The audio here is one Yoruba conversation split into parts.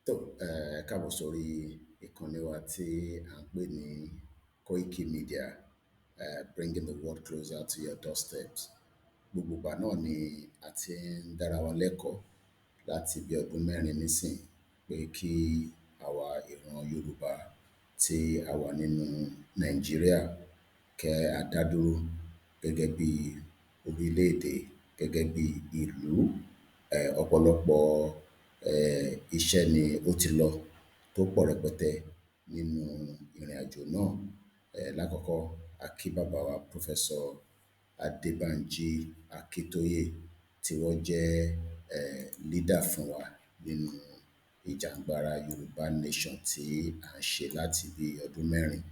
Tó, ẹ káàbọ̀ sórí ìkànnì wa tí à ń pè ní Koiki Media, bringing the world closer to your doorsteps. Gbogbo ìgbà náà ni a ti ń dára wa lẹ́kọ̀ọ́ láti bí ọdún mẹ́rin nísìn pé kí àwa ìran Yorùbá tí a wà nínú Nàìjíríà kẹ́ a dá dúró gẹ́gẹ́ bí orílẹ̀-èdè, gẹ́gẹ́ bí ìlú. Ọ̀pọ̀lọpọ̀ iṣẹ́ ni ó ti lọ tó pọ̀ rẹpẹtẹ nínú ìrìnàjò náà. Lákọ̀ọ́kọ́, a kí bàbá wa Professor Adébánjí Akíntóyè tí wọ́n jẹ́ leader fún wa nínú ìjàǹgbara Yorùbá Nation tí à ń ṣe láti bí ọdún mẹ́rin.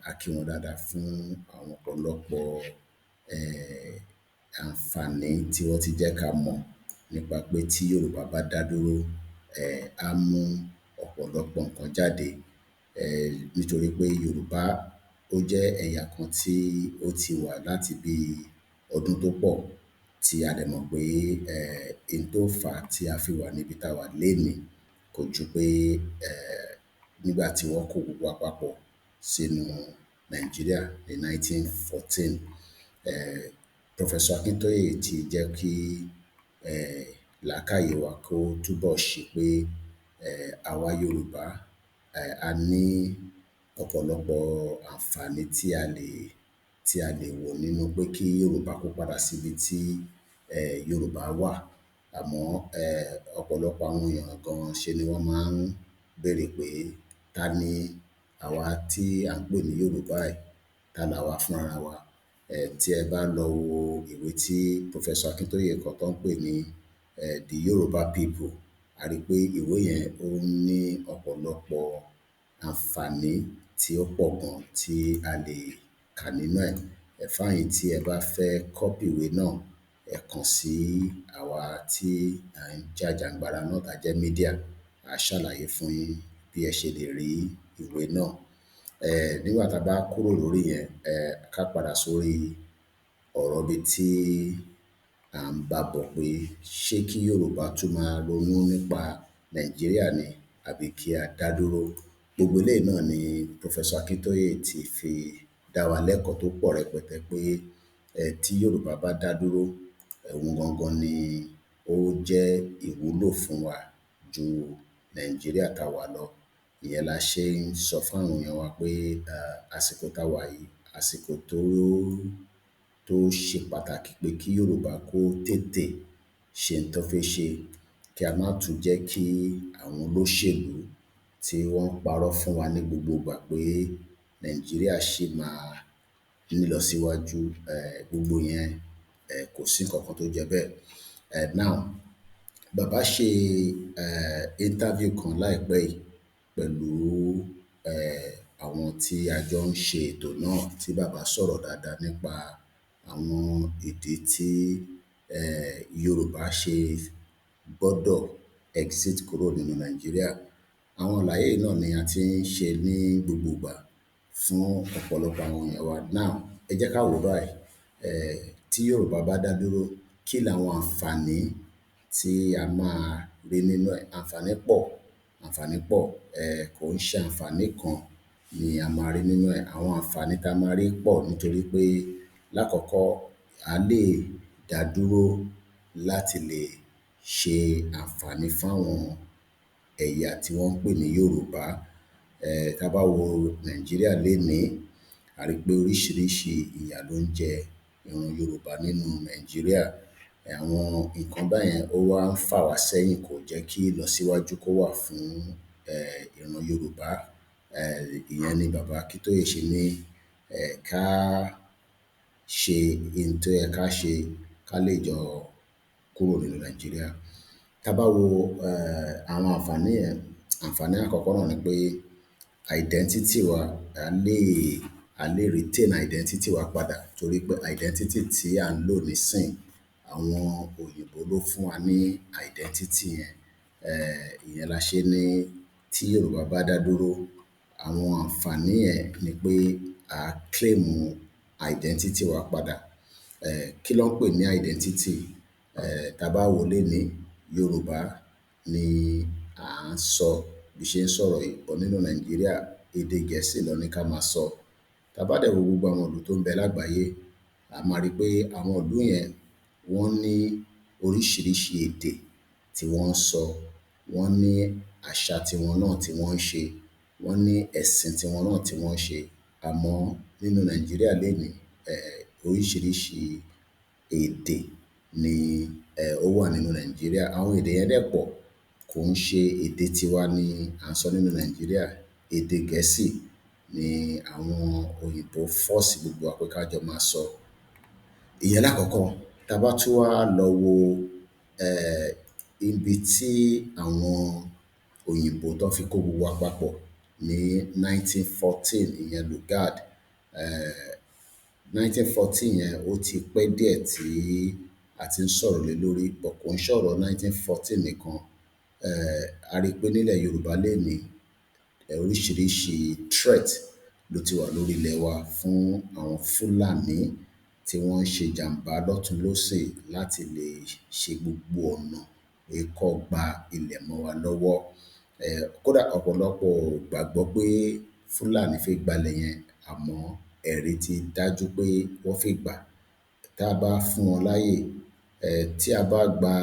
A kí wọn dáadáa fún àwọn ọ̀pọ̀lọpọ̀ àǹfààní tí wọ́n ti jẹ́ ká mọ̀ nípa pé tí Yorùbá bá dá dúró, á mú ọ̀pọ̀lọpọ̀ nǹkan jáde. Nítorí pé Yorùbá ó jẹ́ ẹ̀yà kan tí ó ti wà láti bí ọdún tó pọ̀ tí a dẹ̀ mọ̀ pé ohun tó fà á tí a fi wà níbi tá a wà lénìí kò ju pé nígbà tí wọ́n kó gbogbo wa papọ̀ sínú Nàìjíríà ní 1914. Professor Akintoye ti jẹ́ kí làákàyè wa kó túbọ̀ ṣe pé àwa Yorùbá a ní ọ̀pọ̀lọpọ̀ àǹfààní tí a lè wò nínú pé kí Yorùbá kó padà síbi tí Yorùbá wà. Àmọ́ ọ̀pọ̀lọpọ̀ àwọn èèyàn gan ṣe ni wọ́n máa ń béèrè pé ta ni àwa tí à ń pè ní Yorùbá yìí, ta làwa fúnra wa. Tí ẹ bá lọ wo ìwé tí Professor Akintoye kọ tó ń pè ní The Yoruba People, a rí pé ìwé yẹn ó ní ọ̀pọ̀lọpọ̀ àǹfààní tí ó pọ̀ gan tí a lè kà nínú ẹ̀. Fún ẹ̀yin tí ẹ bá fẹ́ copy ìwé náà, ẹ kàn sí àwa tí à ń jàjàǹgbara náà tá jẹ́ media, a ṣàlàyé fún yín bí ẹ ṣe lè rí ìwé náà. Nígbà tá a bá kúrò lórí yẹn, ká padà sórí ọ̀rọ̀ ibi tí à ń bá bọ̀ pé ṣé kí Yorùbá tún máa ronú nípa Nàìjíríà ni àbí kí a dá dúró. Gbogbo eléyìí náà ni Professor Akintoye ti fi dá wa lẹ́kọ̀ọ́ tó pọ̀ rẹpẹtẹ pé tí Yorùbá bá dá dúró, òun gangan ni ó jẹ́ ìwúlò fún wa ju Nàìjíríà tá a wà lọ. Ìyẹn la ṣe ń sọ fún àwọn èèyàn wa pé àsìkò tá a wà yìí, àsìkò tó ṣe pàtàkì pé kí Yorùbá kó tètè ṣe ohun tó fẹ́ ṣe, kí a má tún jẹ́ kí àwọn olóṣèlú tí wọ́n ń parọ́ fún wa ní gbogbo ìgbà pé Nàìjíríà ṣì máa nílọsíwájú, gbogbo yẹn kò sí nǹkan kan tó jọ bẹ́ẹ̀. Now, bàbá ṣe interview kan láìpẹ́ yìí pẹ̀lú àwọn tí a jọ ń ṣe ètò náà tí bàbá sọ̀rọ̀ dáadáa nípa àwọn ìdí tí Yorùbá ṣe gbọ́dọ̀ exit kúrò nínú Nàìjíríà. Àwọn àlàyé yìí náà ni a ti ń ṣe ní gbogbo ìgbà fún ọ̀pọ̀lọpọ̀ àwọn èèyàn wa. Now, ẹ jẹ́ ká wò báyìí. Tí Yorùbá bá dá dúró, kí làwọn àǹfààní tí a máa rí nínú ẹ̀? Àǹfààní pọ̀, àǹfààní pọ̀. Kò ń ṣe àǹfààní kan ni a máa rí nínú ẹ̀. Àwọn àǹfààní tá a máa rí pọ̀ nítorí pé lákọ̀ọ́kọ́ a lè dá dúró láti lè ṣe àǹfààní fáwọn ẹ̀yà tí wọ́n ń pè ní Yorùbá. Tá a bá wo Nàìjíríà lénìí, a rí pé oríṣiríṣi ìyà ló ń jẹ ìran Yorùbá nínú Nàìjíríà. Àwọn nǹkan báyẹn ó wá ń fà wá sẹ́yìn, kò jẹ́ kí ìlọsíwájú kó wà fún ìran Yorùbá. Ìyẹn ni bàbá Akíntóyè ṣe ní ká ṣe ohun tó yẹ ká ṣe ká lè jọ kúrò nínú Nàìjíríà. Tá a bá wo àwọn àǹfààní yẹn, àǹfààní àkọ́kọ́ náà ni pé identity wa, a lè retain identity wa padà torí pé identity tí à ń lò nísìnyí, àwọn òyìnbó ló fún wa ní identity yẹn. Ìyẹn la ṣe ní tí Yorùbá bá dá dúró, àwọn àǹfààní yẹn ni pé à claim identity wa padà. Kí lọ́ ń pè ní identity? Tá a bá wò ó lénìí, Yorùbá ni à ń sọ bí ṣe ń sọ̀rọ̀ yìí, but nínú Nàìjíríà èdè Gẹ̀ẹ́sì lọ́ ní ká máa sọ. Tá bá dẹ̀ wo gbogbo àwọn ìlú tó ń bẹ lágbàáyé, a máa rí pé àwọn ìlú yẹn wọ́n ní oríṣiríṣi èdè tí wọ́n ń sọ, wọ́n ní àṣà tiwọn náà tí wọ́n ń ṣe, wọ́n ní ẹ̀sìn tiwọn náà tí wọ́n ń ṣe. Àmọ́ nínú Nàìjíríà lénìí, oríṣiríṣi èdè ni ó wà nínú Nàìjíríà. Àwọn èdè yẹn dẹ̀ pọ̀, kò ń ṣe èdè tiwa ni à ń sọ nínú Nàìjíríà. Èdè Gẹ̀ẹ́sì ni àwọn òyìnbó force gbogbo wa pé ká jọ máa sọ. Ìyẹn lákọ̀ọ́kọ́. Tá bá tún wá lọ wo ibi tí àwọn òyìnbó tó fi kó gbogbo wa papọ̀ ní 1914, ìyẹn Lugard. 1914 yẹn ó ti pẹ́ díẹ̀ tí a ti ń sọ̀rọ̀ lé lórí, but kò ń ṣọ̀rọ̀ 1914 nìkan. A rí pé nílẹ̀ Yorùbá lénìí, oríṣiríṣi threat ló ti wà lórí ilẹ̀ wa fún àwọn Fúlàní tí wọ́n ń ṣe ìjàmbá lọ́tùn lósì láti lè ṣe gbogbo ọ̀nà pé kọ́ gba ilẹ̀ mọ́ wa lọ́wọ́. Kódà ọ̀pọ̀lọpọ̀ ò gbàgbọ́ pé Fúlàní fẹ́ gbalẹ̀ yẹn, àmọ́ ẹ̀rí ti dájú pé wọ́n fẹ́ gbà. Tá bá fún wọn láyè, tí a bá gba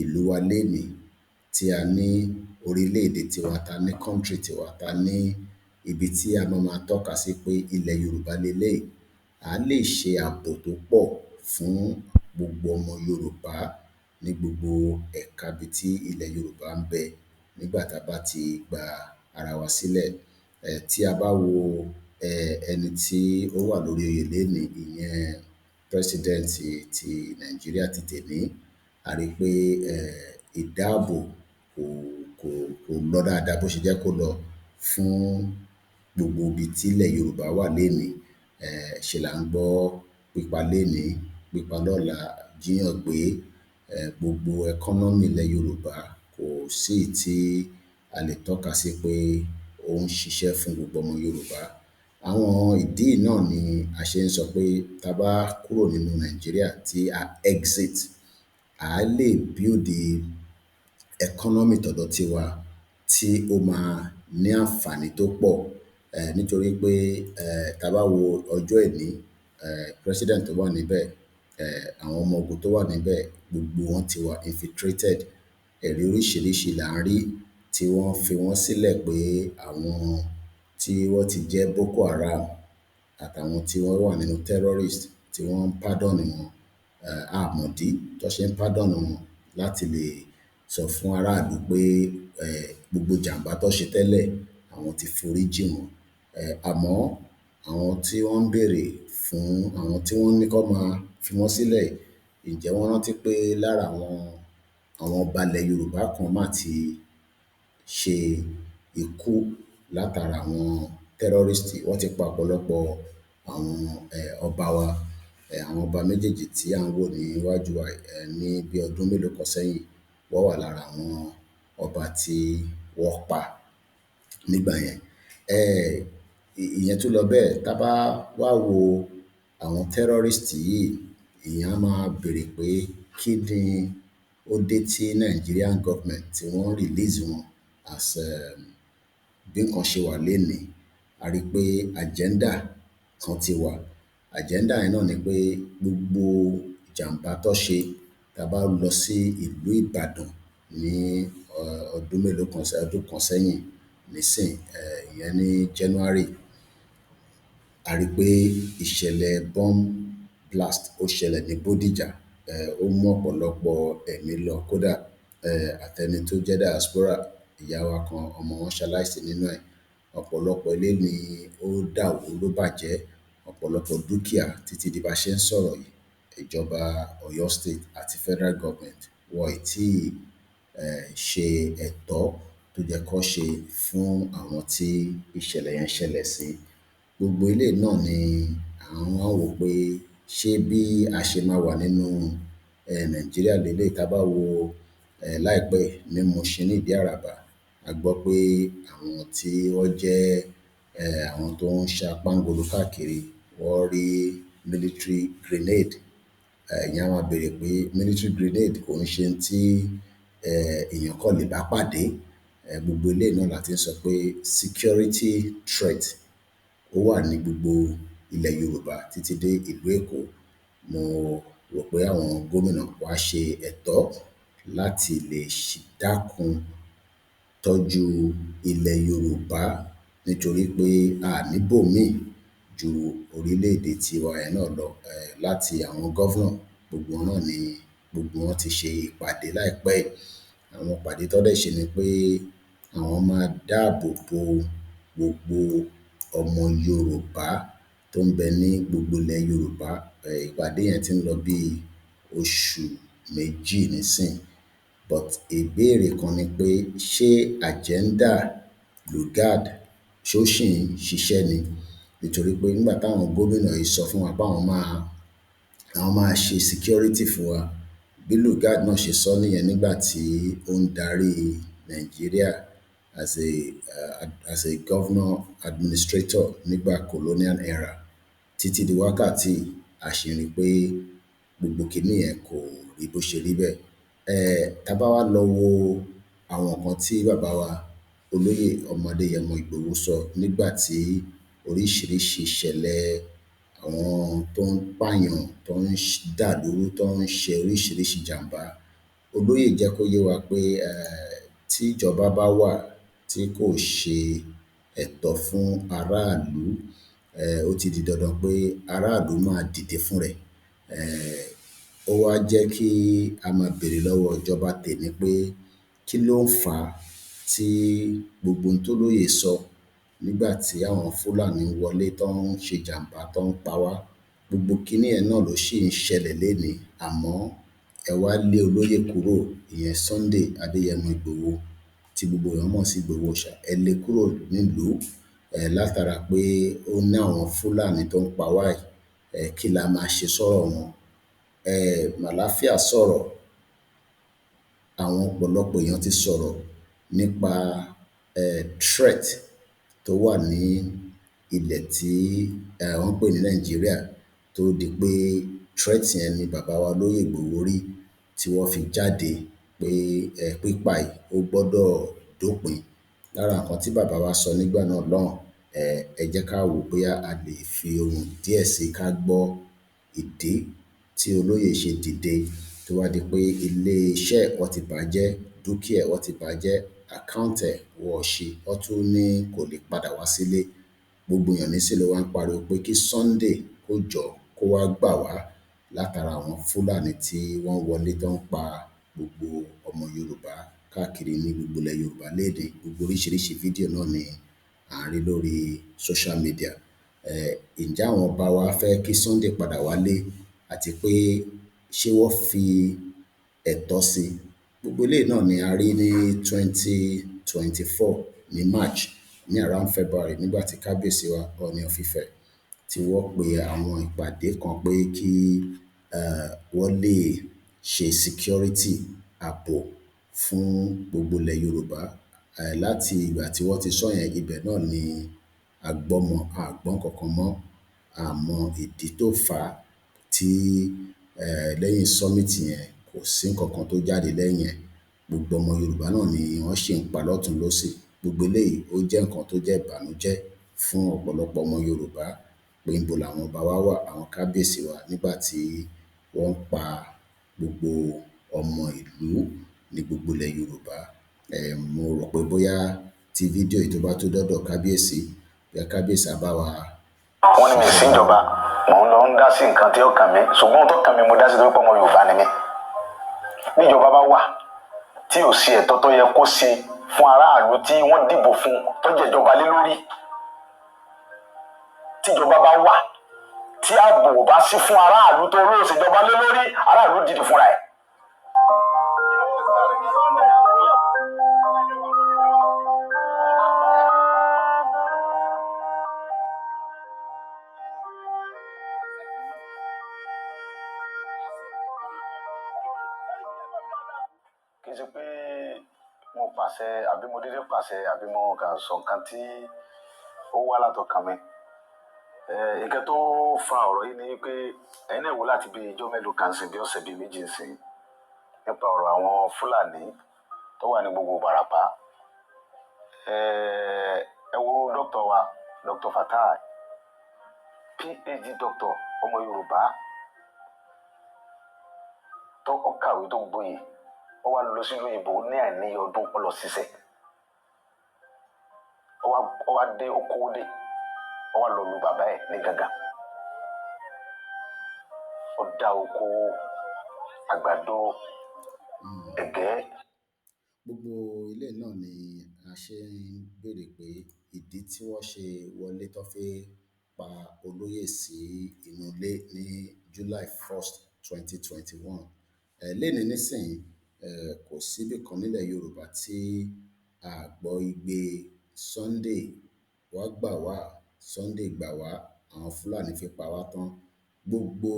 ìlú wa lénìí, tí a ní orílẹ̀-èdè tiwa, ta ní country tiwa, ta ní ibi tí a máa ma tọ́ka sí pé ilẹ̀ Yorùbá leléyìí, à lè ṣe ààbò tó pọ̀ fún gbogbo ọmọ Yorùbá ní gbogbo ẹ̀ka ibi tí ilẹ̀ Yorùbá ń bẹ nígbà tá bá ti gba ara wa sílẹ̀. Tí a bá wo ẹni tí ó wà lórí oyè lénìí, ìyẹn President ti Nàìjíríà ti tèní, a rí pé ìdáàbò kò kò kò lọ dáadáa bó ṣe jẹ́ kó lọ fún gbogbo ibi tí ilẹ̀ Yorùbá wà lénìí. Ṣe là ń gbọ́ pípa lénìí, pípa lọ́la, jíyàn gbé, gbogbo economy ilẹ̀ Yorùbá kò sí èyí tí a lè tọ́ka sí pé ó ń ṣiṣẹ́ fún gbogbo ọmọ Yorùbá. Àwọn ìdí yìí náà ni a ṣe ń sọ pé tá bá kúrò nínú Nàìjíríà tí a exit, à lè build economy tọ̀dọ̀ tiwa tí ó máa ní àǹfààní tó pọ̀. Nítorí pé tá bá wo ọjọ́ ení, president tó wà níbẹ̀, àwọn ọmọ ogun tó wà níbẹ̀, gbogbo wọn ti wà infiltrated. Ẹ̀rí oríṣiríṣi là ń rí tí wọ́n fi wọ́n sílẹ̀ pé àwọn tí wọ́n ti jẹ́ Boko Haram àtàwọn tí wọ́n wà nínú terrorist tí wọ́n ń pardon wọn. A mọ̀dí tó ṣe ń pardon wọn láti lè sọ fún aráàlú pé gbogbo ìjàmbá tó ṣe tẹ́lẹ̀ àwọn ti forí jì wọ́n. Àmọ́ àwọn tí wọ́n ń bèrè fún àwọn tí wọ́n ní kó máa fi wọ́n sílẹ̀, ǹjẹ́ wọ́n rántí pé lára àwọn, àwọn ọba ilẹ̀ Yorùbá kan má ti ṣe ikú látara àwọn terrorist. Wọ́n ti pa ọ̀pọ̀lọpọ̀ àwọn ọba wa. Àwọn ọba méjèèjì tí à ń wò ní iwájú wa ní bí ọdún mélòó kan sẹ́yìn, wọ́n wà lára àwọn ọba tí wọ́n pa nígbà yẹn. Ìyẹn tún lọ bẹ́ẹ̀. Tá bá wá wo àwọn terrorist yìí, èèyàn á máa bèèrè pé kí ni ó dé tí Nigerian government tí wọ́n release wọn as bí nǹkan ṣe wà lénìí. A rí pé agenda kan ti wà. Agenda yẹn náà ni pé gbogbo ìjàmbá tó ṣe, tá bá lọ sí ìlú Ìbàdàn ní ọdún mélòó kan sẹ́, ọdún kan sẹ́yìn nísìnyí, ìyẹn ní January, a rí pé ìṣẹ̀lẹ̀ bomb blast ó ṣẹlẹ̀ ní Bodija, ó mú ọ̀pọ̀lọpọ̀ ẹ̀mí lọ kódà àtẹni tó jẹ́ diaspora, ìyá wa kan, ọmọ wọn ṣaláìsí nínú ẹ̀. Ọ̀pọ̀lọpọ̀ ilé ni ó dàwó ló bàjẹ́, ọ̀pọ̀lọpọ̀ dúkìá títí di bá ṣe ń sọ̀rọ̀ yìí. Ìjọba Ọ̀yọ́ State àti Federal Government wọ́n ì tí ṣe ẹ̀tọ́ tó jẹ́ kó ṣe fún àwọn tí ìṣẹ̀lẹ̀ yẹn ṣẹlẹ̀ sí. Gbogbo eléyìí náà ni à ń wá wò pé ṣé bí a ṣe máa wà nínú Nàìjíríà léléyìí. Tá bá wo láìpẹ́ yìí ní Mushin ní Ìdí Àràbà, a gbọ́ pé àwọn tí wọ́n jẹ́ àwọn tó ń ṣapángolo káàkiri, wọ́n rí military grenade. Èèyàn á máa bèèrè pé military grenade kò ń ṣe ohun tí Èèyàn kàn lè bá pàdé. Gbogbo eléyìí náà la tí ń sọ pé security threat ó wà ní gbogbo ilẹ̀ Yorùbá títí dé ìlú Èkó. Mo rò pé àwọn gómìnà wa ṣe ẹ̀tọ́ láti lè dákun tọ́jú ilẹ̀ Yorùbá nítorí pé a ní bòmíì ju orílẹ̀-èdè tiwa yẹn náà lọ. Láti àwọn governor, gbogbo wọn náà ni gbogbo wọn ti ṣe ìpàdé láìpẹ́ yìí. Àwọn ìpàdé tó dẹ̀ ṣe ni pé àwọn máa dáàbò bo gbogbo ọmọ Yorùbá tó ń bẹ ní gbogbo ilẹ̀ Yorùbá. Ìpàdé yẹn ti ń lọ bí oṣù méjì nísìnyí. But ìbéèrè kan ni pé ṣé agenda Lugard ṣó ṣì ń ṣiṣẹ́ ni? Nítorí pé nígbà táwọn gómìnà yìí sọ fún wa pé àwọn máa ṣe security fún wa, bí Lugard náà ṣe sọ nìyẹn nígbà tí ó ń darí Nàìjíríà as a, as a governor administrator nígbà colonial era. Títí di wákàtí a ṣì rí pé gbogbo kìíní yẹn kò rí bó ṣe rí bẹ́ẹ̀. Tá bá wá lọ wo àwọn nǹkan tí bàbá wa olóyè ọmọ Adéyẹmọ Ìgbòho sọ nígbà tí oríṣìíríṣìí ìṣẹ̀lẹ̀ àwọn tó ń pààyàn, tó ń dàlúrú, tó ń ṣe oríṣìíríṣìí ìjàmbá. Olóyè jẹ́ kó yé wa pé, tí ìjọba bá wà tí kò ṣe ẹ̀tọ́ fún aráàlú, ó ti di dandan pé aráàlú máa dìde fún rẹ̀. Ó wá jẹ́ kí a máa bèèrè lọ́wọ́ ìjọba tèní pé kí ló ń fà á tí gbogbo ohun tó lóye sọ nígbà tí àwọn Fúlàní wọlé tó ń ṣe ìjàmbá tó ń pa wá. Gbogbo kìíní yẹn náà ló sì ń ṣẹlẹ̀ lénìí. Àmọ́ ẹ wá lé olóyè kúrò, ìyẹn Sunday Adéyẹmọ Ìgbòho tí gbogbo èèyàn mọ̀ sí Ìgbòho Òòṣà. Ẹ lé kúrò nílùú, látara pé ó ní àwọn Fúlàní tó ń pa wá yìí. Kí la máa ṣe sọ́rọ̀ wọn? Màláfíà sọ̀rọ̀, àwọn ọ̀pọ̀lọpọ̀ èèyàn ti sọ̀rọ̀ nípa, threat tó wà ní ilẹ̀ tí, wọ́n ń pè ní Nàìjíríà, tó di pé threat yẹn ni bàbá wa olóyè Ìgbòho rí tí wọ́n fi jáde pé, pípa yìí ó gbọdọ̀ dópin. Lára nǹkan tí bàbá wa sọ nígbà náà lọ́hùn, ẹ jẹ́ ká wò bóyá a lè fi ohùn díẹ̀ sí i ká gbọ́ ìdí tí olóyè ṣe dìde tó wá di pé ilé iṣẹ́ wọ́n ti bàjẹ́, dúkìá wọ́n ti bàjẹ́, account ẹ̀ wọ́n ò ṣe, wọ́n tún ní kò lè padà wá sílé. Gbogbo èèyàn nísìnyí ló wá ń pariwo pé kí Sunday kó jọ̀ọ́ kó wá gbà wá látara àwọn Fúlàní tí wọ́n wọlé tó ń pa gbogbo ọmọ Yorùbá káàkiri ní gbogbo ilẹ̀ Yorùbá léèdè. Gbogbo oríṣìíríṣìí fídíò náà ni à ń rí lórí social media. Ǹjẹ́ àwọn ọba wa fẹ́ kí Sunday padà wálé àti pé ṣé wọ́n fi ẹ̀tọ́ sí i? Gbogbo eléyìí náà ni a rí ní 2024 ní March, ní around February nígbà tí kábíyèsí wa Ọọ̀ni of Ifẹ̀ tí wọ́n pe àwọn ìpàdé kan pé kí, wọ́n lè ṣe security ààbò fún gbogbo ilẹ̀ Yorùbá. Láti ìgbà tí wọ́n ti sọ yẹn, ibẹ̀ náà ni a gbọ́ mọ̀, a gbọ́ nǹkan kan mọ́. A mọ ìdí tó fà á tí, lẹ́yìn summit yẹn kò sí nǹkan kan tó jáde lẹ́yìn ẹ̀. Gbogbo ọmọ Yorùbá náà ni wọ́n sì ń pa lọ́tùn lósì. Gbogbo eléyìí ó jẹ́ nǹkan tó jẹ́ ìbànújẹ́ fún ọ̀pọ̀lọpọ̀ ọmọ Yorùbá pé níbo làwọn ọba wa wà, àwọn kábíyèsí wa nígbà tí wọ́n ń pa gbogbo ọmọ ìlú ní gbogbo ilẹ̀ Yorùbá. Mo rò pé bóyá tí fídíò yìí tó bá tó dọ́dọ̀ kábíyèsí, bóyá kábíyèsí á bá wa. Wọ́n ní mi sí ìjọba, mò ń lọ ń dá sí nǹkan tí ó kàn mí, ṣùgbọ́n tó kàn mí mo dá sí torí pé ọmọ Yorùbá ni mí. Níjọba bá wà tí ò sí ẹ̀tọ́ tó yẹ kó ṣe fún aráàlú tí wọ́n dìbò fún tó jẹ̀jọba lé lórí, tíjọba bá wà tí ààbò ò bá sí fún aráàlú tó lóòṣèjọba lé lórí, aráàlú dìde fúnra ẹ̀. Kì í ṣe pé mo pàṣẹ àbí mo dédé pàṣẹ àbí mo kàn sọ nǹkan tí ó wá látọkàn mi. Nǹkan tó fa ọ̀rọ̀ yìí ni pé ẹ̀yin náà wò láti bí ijọ́ mélòó kan sí bí ọ̀sẹ̀ bíi méjì sí nípa ọ̀rọ̀ àwọn Fúlàní Tó wà ní gbogbo Ìbàràpá. Ẹ wo dókítà wa, Dr. Fatai, PhD doctor, ọmọ Yorùbá tó ó kàwé, tó gboyè, ó wá lọ sílùú òyìnbó ní àìníye ọdún, ó lọ ṣiṣẹ́, ó wá dé, ó kówó dé, ó wá lọ lu bàbá ẹ̀ ní gàgà, ó dá oko àgbàdo, ẹ̀gẹ́. Gbogbo ilé náà ni a ṣe ń béèrè pé ìdí tí wọ́n ṣe wọlé tó fi pa olóyè sí inú ilé ní July 1st, 2021. Lénìí nísìnyí, kò síbì kan nílẹ̀ Yorùbá tí a gbọ́ igbe "Sunday wá gbà wá, Sunday gbà wá, àwọn Fúlàní fi pa wá tán." Gbogbo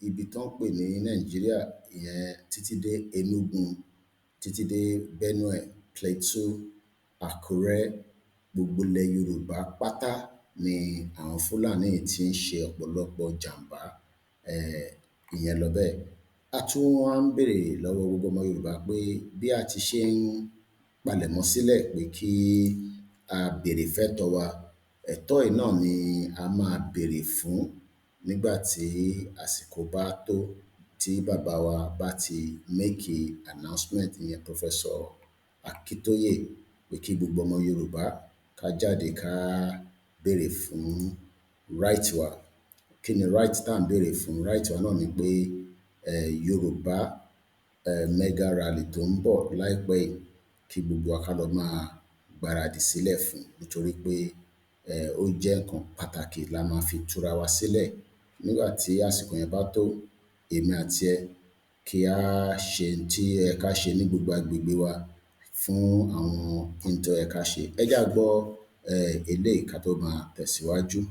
ibi tó ń pè ní Nàìjíríà ìyẹn, títí dé Enugu, títí dé Benue, Plateau, Àkúrẹ́, gbogbo ilẹ̀ Yorùbá pátá ni àwọn Fúlàní yìí tí ń ṣe ọ̀pọ̀lọpọ̀ jàǹbá. Ìyẹn lọ bẹ́ẹ̀. A tún wá ń béèrè lọ́wọ́ gbogbo ọmọ Yorùbá pé bí a ti ṣe ń palẹ̀mọ́ sílẹ̀ pé kí a béèrè fẹ́tọ̀ọ́ wa, ẹ̀tọ́ yìí náà ni a máa béèrè fún nígbà tí àsìkò bá tó, tí bàbá wa bá ti make announcement yẹn, Professor Akintoye, pé kí gbogbo ọmọ Yorùbá ká jáde, ká béèrè fún right wa. Kí ni right tá à ń béèrè fún? Right wa náà ni pé Yorùbá mega rally tó ń bọ̀ láìpẹ́ yìí, kí gbogbo wa ká lọ máa gbáradì sílẹ̀ fún, nítorí pé ó jẹ́ nǹkan pàtàkì la máa fi túra wa sílẹ̀. Nígbà tí àsìkò yẹn bá tó, èmi àti ẹ, kí á ṣe tí ó yẹ ká ṣe ní gbogbo agbègbè wa fún àwọn ohun tó yẹ ká ṣe. Ẹ jẹ́ á gbọ́ eléyìí ká tó máa tẹ̀síwájú.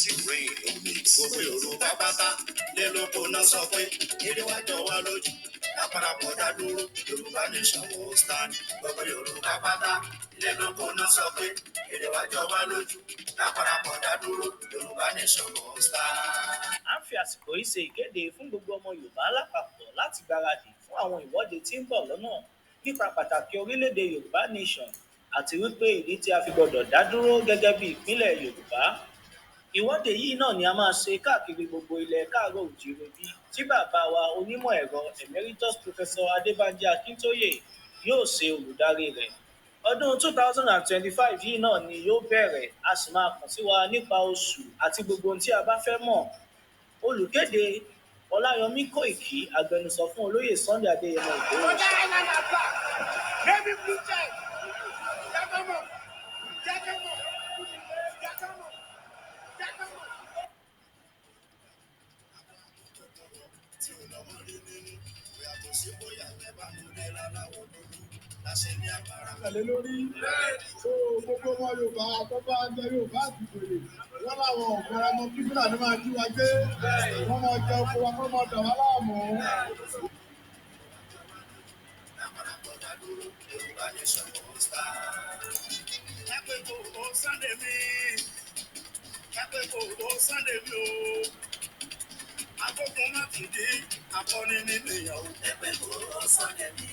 Gbogbo Yorùbá pátá lé lóko náà sọ pé eré wá jọ wá lójú, láparapọ̀ dá dúró, Yorùbá nation ó stand. Gbogbo Yorùbá pátá lé lóko náà sọ pé eré wá jọ wá lójú, láparapọ̀ dá dúró, Yorùbá nation ó stand. À ń fi àsìkò yìí ṣe ìkéde fún gbogbo ọmọ Yorùbá lápapọ̀ láti gbáradì fún àwọn ìwọ́de tí ń bọ̀ lọ́nà nípa pàtàkì orílẹ̀-èdè Yorùbá Nation, àti wípé ìdí tí a fi gbọdọ̀ dá dúró gẹ́gẹ́ bí ìpínlẹ̀ Yorùbá. Ìwọ́de yìí náà ni a máa ṣe káàkiri gbogbo ilẹ̀ káàárọ̀ oòjíire bí tí bàbá wa onímọ̀ ẹ̀rọ Emeritus Professor Adébánjí Akíntóyè yóò ṣe olùdarí rẹ̀. Ọdún 2025 yìí náà ni yóò bẹ̀rẹ̀. A sì máa kàn sí wa nípa oṣù àti gbogbo ohun tí a bá fẹ́ mọ̀. Olùkéde: Ọláyọmí Kóìkì, agbẹnusọ fún Olóyè Sunday Adéyẹmọ Ìgbòho. Ọjà Island and black. Navy blue check. Jákàmọ̀. Jákàmọ̀. Jákàmọ̀. Jákàmọ̀. Tí ò lọ́mọ rí nínú yàtọ̀ sí bóyá mẹ́bàá ló dé láláwọ̀ dúdú láṣẹ ní àbára. Tẹ̀lé lórí tó gbogbo ọmọ Yorùbá tó bá jẹ Yorùbá àti ìbèrè wọn làwọn ò fara mọ́ kí Fúlàní máa jí wa gbé, wọn máa jẹ oko wa, kó máa dà wá láàmú. Láparapọ̀ dá dúró, Yorùbá nation ó stand. Lápẹ́ kò ó Sunday mi. Lápẹ́ kò ó Sunday mi o. Akókun má tún dé, akọni nínú ìyàwó. Lápẹ́ kò ó Sunday mi.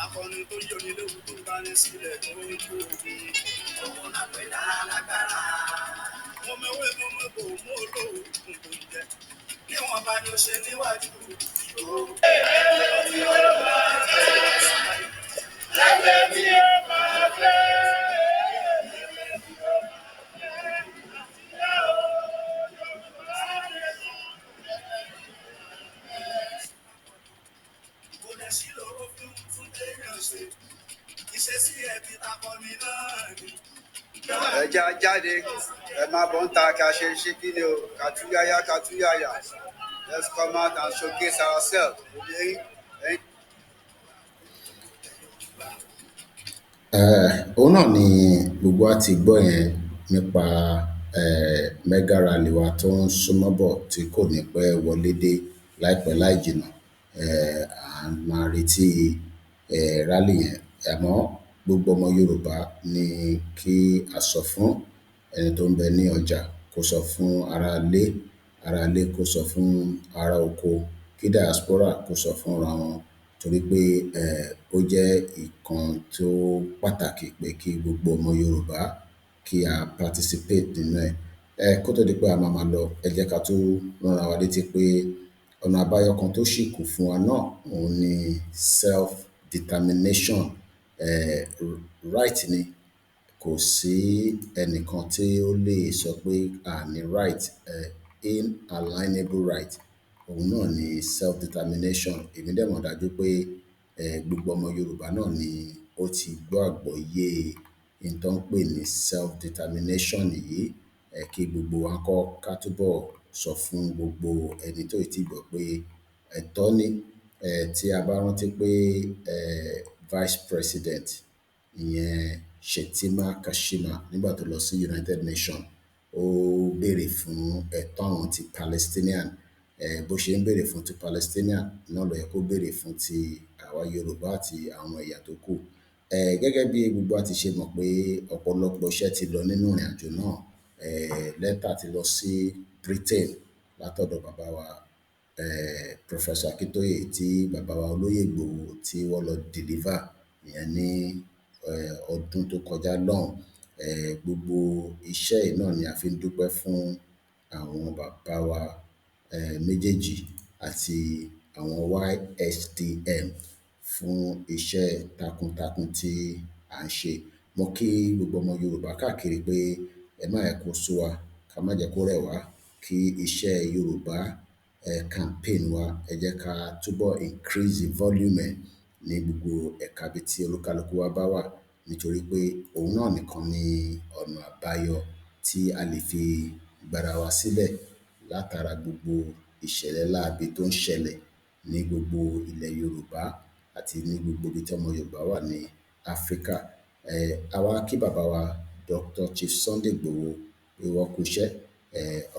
Akọni tó yọni léwu, tó bá ní sílẹ̀ tó ń kú ogun. Òun náà pè lálágbára. Mo mẹ́wé, mo mẹ́kò, mo olóògùn tó ń jẹ. Bí wọ́n bá ní ó ṣe níwájú ìgbò. Ẹgbẹ́ tí ó máa fẹ́. Ẹgbẹ́ tí ó máa fẹ́. Ẹgbẹ́ tí ó máa fẹ́. Àtìlẹ́ o, Yorùbá nation. Kò dẹ̀ sí lóró fún téèyàn ṣe. Ìṣesí ẹbí takọni náà ni. Ẹ jẹ́ á jáde, ẹ máa bọ̀ ń ta ká ṣe ṣe kí ni o, ká tú yáyá, ká tú yáyà. Let's come out and showcase ourselves. Ẹ̀yin Òun náà ni gbogbo wa ti gbọ́ yẹn nípa mega rally wa tó ń súnmọ́ bọ̀, tí kò ní pẹ́ wọlé dé láìpẹ́ láì jìnnà. À ń máa retí rally yẹn, àmọ́ gbogbo ọmọ Yorùbá ni kí a sọ fún ẹni tó ń bẹ ní ọjà kó sọ fún ará ilé. ará ilé kó sọ fún ará oko, kí diaspora kó sọ fúnra wọn torí pé ó jẹ́ nǹkan tó pàtàkì pé kí gbogbo ọmọ Yorùbá kí a participate nínú ẹ̀. Kó tó di pé a máa lọ, ẹ jẹ́ ká tún ránra wa létí pé ọ̀nà àbáyọ kan tó ṣì kù fún wa náà òun ni self determination right ni. Kò sí ẹnìkan tí ó lè sọ pé a ní right, inalienable right, òun náà ni self determination. Èmi dẹ̀ mọ̀ dájú pé gbogbo ọmọ Yorùbá náà ni ó ti gbọ́ àgbọ́yé n tó ń pè ní self determination yìí. Kí gbogbo wa ńkọ́ ká túbọ̀ sọ fún gbogbo ẹni tó ì tí gbọ́ pé ẹ̀tọ́ ni. Tí a bá rántí pé Vice President ìyẹn Shettima Kashima nígbà tó lọ sí United Nations, ó béèrè fún ẹ̀tọ́ àwọn ti Palestinian. Bó ṣe ń béèrè fún ti Palestinian náà ló yẹ kó béèrè fún ti àwa Yorùbá àti àwọn ẹ̀yà tó kù. Gẹ́gẹ́ bí gbogbo wa ti ṣe mọ̀ pé ọ̀pọ̀lọpọ̀ iṣẹ́ ti lọ nínú ìrìnàjò náà. Lẹ́tà ti lọ sí Britain látọ̀dọ̀ bàbá wa Professor Akintoye tí bàbá wa Olóyè Ìgbòho tí wọ́n lọ deliver ìyẹn ní ọdún tó kọjá lọ́hùn. Gbogbo iṣẹ́ yìí náà ni a fi ń dúpẹ́ fún àwọn bàbá wa méjèèjì àti àwọn YSDM fún iṣẹ́ takuntakun tí à ń ṣe. Mo kí gbogbo ọmọ Yorùbá káàkiri pé ẹ má jẹ́ kó sú wa, ká má jẹ́ kó rẹ̀ wá, kí iṣẹ́ Yorùbá campaign wa, ẹ jẹ́ ká túbọ̀ increase the volume ẹ̀ ní gbogbo ẹ̀ka ibi tí olúkálukú wa bá wà nítorí pé òun náà nìkan ni ọ̀nà àbáyọ tí a lè fi gbára wa sílẹ̀ látara gbogbo ìṣẹ̀lẹ̀ láabi tó ń ṣẹlẹ̀ ní gbogbo ilẹ̀ Yorùbá àti ní gbogbo ibi tí ọmọ Yorùbá wà ní Áfríkà. A wá kí bàbá wa Dr. Chief Sunday Igboho pé wọ́n kú iṣẹ́.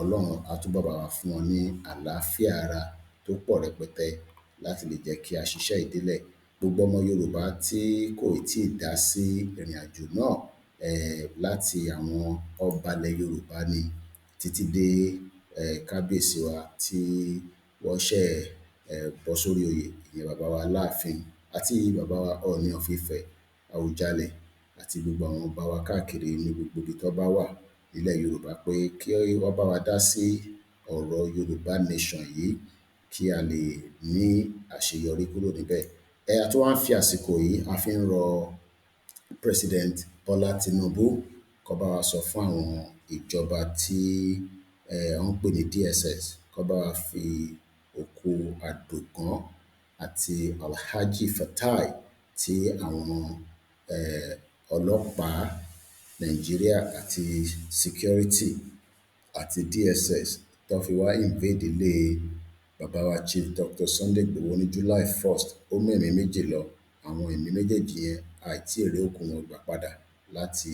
Ọlọ́run á túbọ̀ bá wa fún wọn ní àlàáfíà ara tó pọ̀ rẹpẹtẹ láti lè jẹ́ kí a ṣiṣẹ́ yìí délẹ̀. Gbogbo ọmọ Yorùbá tí kò ì tíì dá sí ìrìnàjò náà, láti àwọn ọba ilẹ̀ Yorùbá ni títí dé kábíyèsí wa tí wọ́n ṣẹ̀ bọ́ sórí oyè, ìyẹn bàbá wa Aláàfin àti bàbá wa Ọọ̀ni of Ifẹ̀, Àwùjalẹ̀ àti gbogbo àwọn ọba wa káàkiri ní gbogbo ibi tó bá wà nílẹ̀ Yorùbá pé kí wọ́n bá wa dá sí ọ̀rọ̀ Yorùbá Nation yìí kí a lè ní àṣeyọrí kúrò níbẹ̀. A tún wá ń fi àsìkò yìí, a fi ń rọ President Bola Tinubu kó bá wa sọ fún àwọn ìjọba tí wọ́n ń pè ní DSS kó bá wa fi òkú Àdògán àti Alhaji Fatai tí àwọn ọlọ́pàá Nàìjíríà àti security àti DSS tó fi wá invade ilé bàbá wa Chief Dr. Sunday Igboho ní July 1st. Ó mú ẹ̀mí méjì lọ. Àwọn ẹ̀mí méjèèjì yẹn, a ì tí ì rí òkú wọn gbà padà láti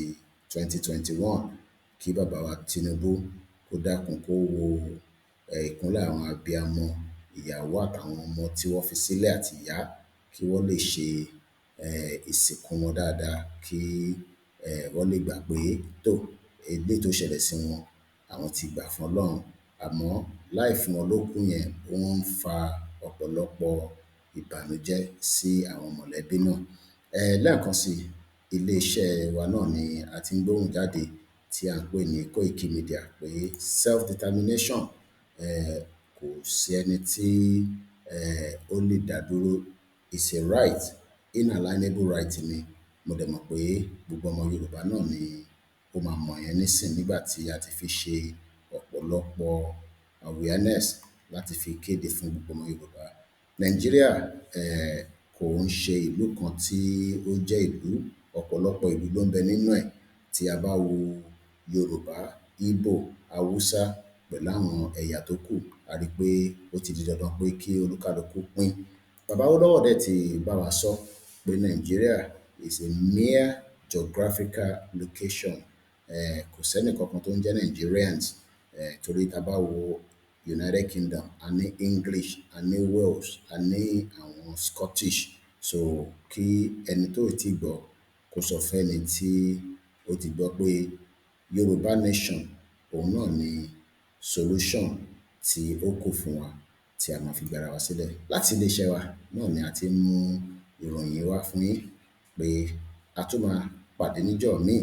2021. Kí bàbá wa Tinubu kó dákun kó wo ìkúnlẹ̀ àwọn abiyamọ, ìyàwó àtàwọn ọmọ tí wọ́n fi sílẹ̀ àti ìyá kí wọ́n lè ṣe ìsìnkú wọn dáadáa kí wọ́n lè gbà pé tó eléyìí tó ṣẹlẹ̀ sí wọn, àwọn ti gbà fún Ọlọ́run. Àmọ́ láì fún wọn lókú yẹn, ó ń fa ọ̀pọ̀lọpọ̀ ìbànújẹ́ sí àwọn mọ̀lẹ́bí náà. Lẹ́ẹ̀kan sí, ilé iṣẹ́ wa náà ni a ti ń gbóhùn jáde tí à ń pè ní Koiki Media pé self determination, kò sí ẹni tí ó lè dá dúró. It's a right, inalienable right ni. Mo dẹ̀ mọ̀ pé gbogbo ọmọ Yorùbá náà ni ó máa mọ̀ yẹn nísìn nígbà tí a ti fi ṣe ọ̀pọ̀lọpọ̀ awareness láti fi kéde fún gbogbo ọmọ Yorùbá. Nàìjíríà kò ń ṣe ìlú kan tí ó jẹ́ ìlú, ọ̀pọ̀lọpọ̀ ìlú ló ń bẹ nínú ẹ̀. Tí a bá wo Yorùbá, Igbo, Hausa pẹ̀lú àwọn ẹ̀yà tó kù, a rí pé ó ti di dandan pé kí olúkálukú pín. Bàbá Awólọ́wọ̀ dẹ̀ ti bá wa sọ pé Nàìjíríà is a mere geographical location. Kò sẹ́nì kankan tó ń jẹ́ Nigerians, torí tá a bá wo United Kingdom, a ní English, a ní Wales, a ní àwọn Scottish. So kí ẹni tó ì tí gbọ́ kó sọ fún ẹni tí ó ti gbọ́ pé Yorùbá Nation òun náà ni solution. tí ó kù fún wa tí a máa fi gbára wa sílẹ̀. Láti iléeṣẹ́ wa náà ni a ti ń mú ìròyìn wá fún yín pé a tún máa pàdé níjọ́ míì.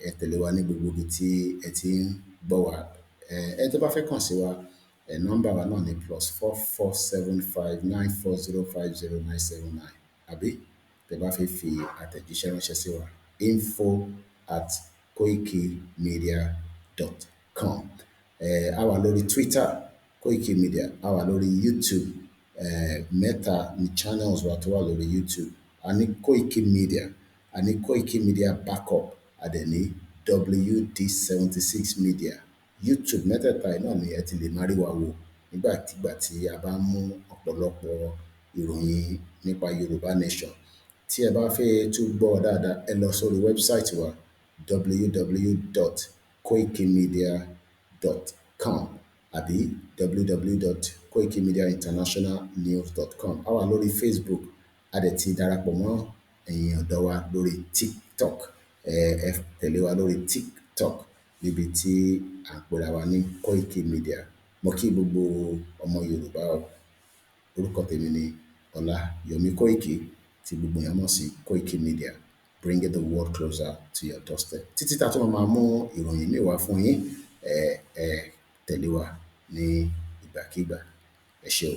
Ẹ tẹ̀lé wa ní gbogbo ibi tí ẹ ti ń gbọ́ wa. Ẹni tó bá fẹ́ kàn sí wa, nọ́mbà wa náà ni +447594050979, àbí tẹ́ bá fẹ́ fi àtẹ̀jíṣẹ́ ránṣẹ́ sí wa, info@koikimedia.com. A wà lórí Twitter, Koiki Media, a wà lórí YouTube, mẹ́ta ni channels wa tó wà lórí YouTube. A ní Koiki Media, a ní Koiki Media Backup, a dẹ̀ ní WD76 Media. YouTube mẹ́tẹ̀ẹ̀ta yìí náà ni ẹ ti lè máa rí wa wò nígbàkigbà tí a bá ń mú ọ̀pọ̀lọpọ̀ ìròyìn nípa Yorùbá Nation. Tí ẹ bá fẹ́ tún gbọ́ wa dáadáa, ẹ lọ sórí website wa, www.koikimedia.com àbí www.koikimediainternationalnews.com. A wà lórí Facebook, a dẹ̀ ti darapọ̀ mọ́ ẹ̀yin ọ̀dọ́ wa lórí TikTok. Ẹ tẹ̀lé wa lórí TikTok níbi tí à ń pera wa ní Koiki Media. Mo kí gbogbo ọmọ Yorùbá o. Orúkọ tèmi ni Ọláyọmí Kóìkì tí gbogbo èèyàn mọ̀ sí Koiki Media, bringing the world closer to your doorstep. Títí tá a tún máa mú ìròyìn míì wá fún yín, ẹ tẹ̀lé wa ní ìgbàkígbà. Ẹ ṣé o.